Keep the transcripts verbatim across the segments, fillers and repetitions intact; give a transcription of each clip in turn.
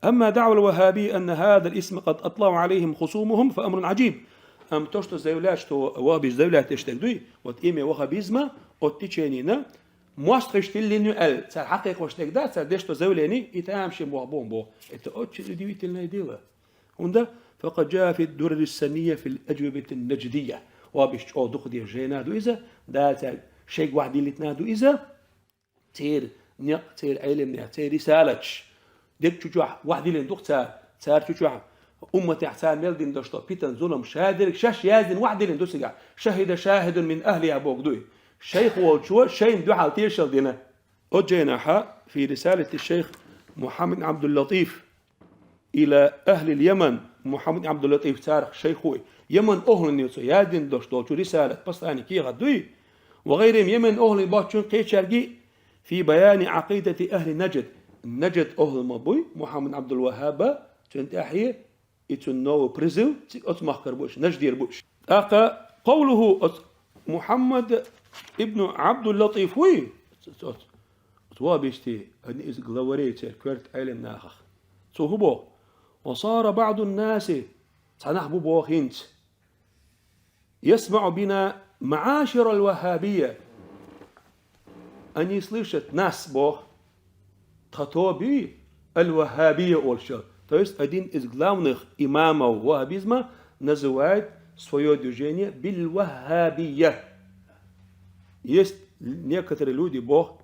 أما دعوى الوهابية أن هذا الاسم قد أطلعوا عليهم خصومهم فأمر عجيب. Амма то, что заявляют, что ваххабизм заявляет, что так дуй, вот имя ваххабизма от теченина, мостхыш тиллину ал, цар хьакъекъош дег да, цар деш то заявление, и там шим бо бомбо. Это очень удивительное дело. ХӀунда, فقد جاء في الدرر السنية في الأجوبة النجدية. Ваххабиш чӀо дукха де жена ду иза, да цар шейг вахь дилитна ду иза, цер некъ, цер Ӏелимнех, цер рисалатш. Дег чу чохь вахь дилин дух цар, цар чу чохь умматех цар мел дин дашто, питан, зулам, шадерг, шаш яздин вахь дилин ду сигахь. شهد شاهد من أهلها бог дуй. Шайх волчо шайн дуьхьал тешал дина. Оджайнаха في رسالة الشيخ محمد عبد اللطيف إلى أهل اليمن, Мухаммад Абдуллатиф царах шайхой. Яман охлуни цо ядин дош долчу рисалат, послание кехат дуй. وغيرهم, Яман охлуни бачун кхечарги في بيان عقيدة أهل نجد. Наджад охлу ма буй, Мухаммад Абдул Вахаба, цун тӀаьхье, и цун новый призыв, ци оц махкар буш, наждир буш. ТӀаккха قوله оц Мухаммад ибн Абдул Латиф вуй, оц, оц, оц ваххабисти, одни из главарей церкви, Ӏелим нахах. Цо хӀу боху? وصار بعض الناس, цхьа нах бу боху хӀинца, يسمع بنا معاشر الوهابية. Они слышат нас, боху, тхан тоба, аль-Ваххабия олуш. То есть один из главных имамов ваххабизма называет своё движение بالوهابية. Есть некоторые люди, боху,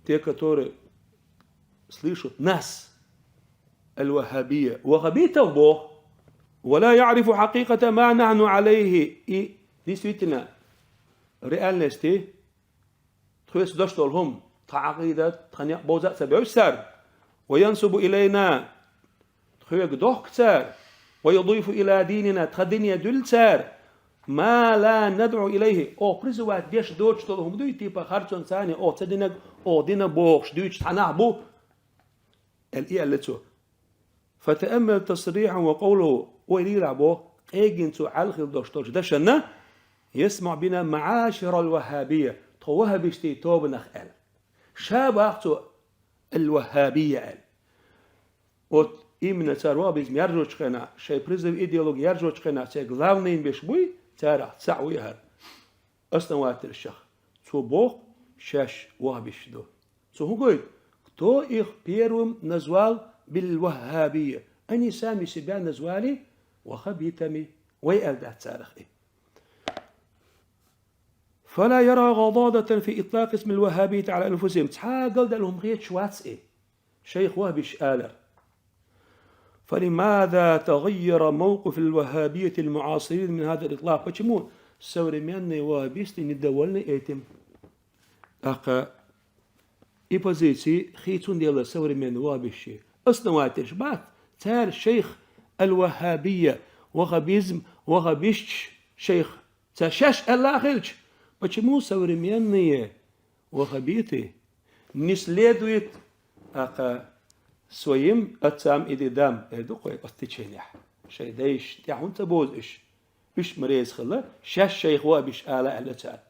те, которые слышат нас, аль-Ваххабия, ваххабитов, боху, ولا يعرف حقيقة ما نحن عليه, и действительно, реальности, тхоьца дош долу хӀума, тхан Ӏакъидат, тхан некъ бовза а ца бевза цара, وينسب إلينا, тхоьга дохку цара, ويضيف إلى ديننا, тхан дине дуьллу цара, ما لا ندعو إليه, оха призывать деш доцуш долу хӀума дуй, типа харцонца царна оха ца динарг, оха дина бохуш дуьйцуш цхьа нах бу, аьлла, и аьлла цо. فتأمل تصريحه وقوله, ойла йийла боху, къегина цо Ӏалхилла дош долчу дашанна, يسمع بنا معاشر الوهابية, тхо ваххабистийн тобанах аьлла. Ша боху цо аль-Ваххабия аьлла. Вот именно цара ваххабизм яржочу хенахь, шайн призыв идеологи яржочу хенахь, церан главныйн беш буй, царах цхьаъ вуй хӀара. Основатель шех. Цо боху шаьш ваххабиш ду. Цо хӀун гойту? Кто их первым назвал بالوهابية? Они сами себя назвали ваххабитами. Вай аьлла дац царах и. فلا يرى غضاضة في إطلاق اسم الوهابية على أنفسهم. Цхьа галдаьлла хӀума хеташ вац и, шайх ваххабиш алар. فلماذا تغير موقف الوهابية المعاصرين من هذا الإطلاق? Почему современные ваххабисты недовольны этим? ТӀаккха и позиция хийцун дела современный ваххабистийн основательш бац, цара шайх аль-Ваххабия, ваххабизм, ваххабисташ шайх, цара шаьш аьлла а хилча, почему современные ваххабиты не следуют, тӀаккха, своим отцам и дедам, эр ду кхой оцу теченехь, шайн дайшна тӀаьхьа хӀунда ца бозу уьш? Уьш ма реза хилла, шаьш шайх ваххабиш ала аьлла цара.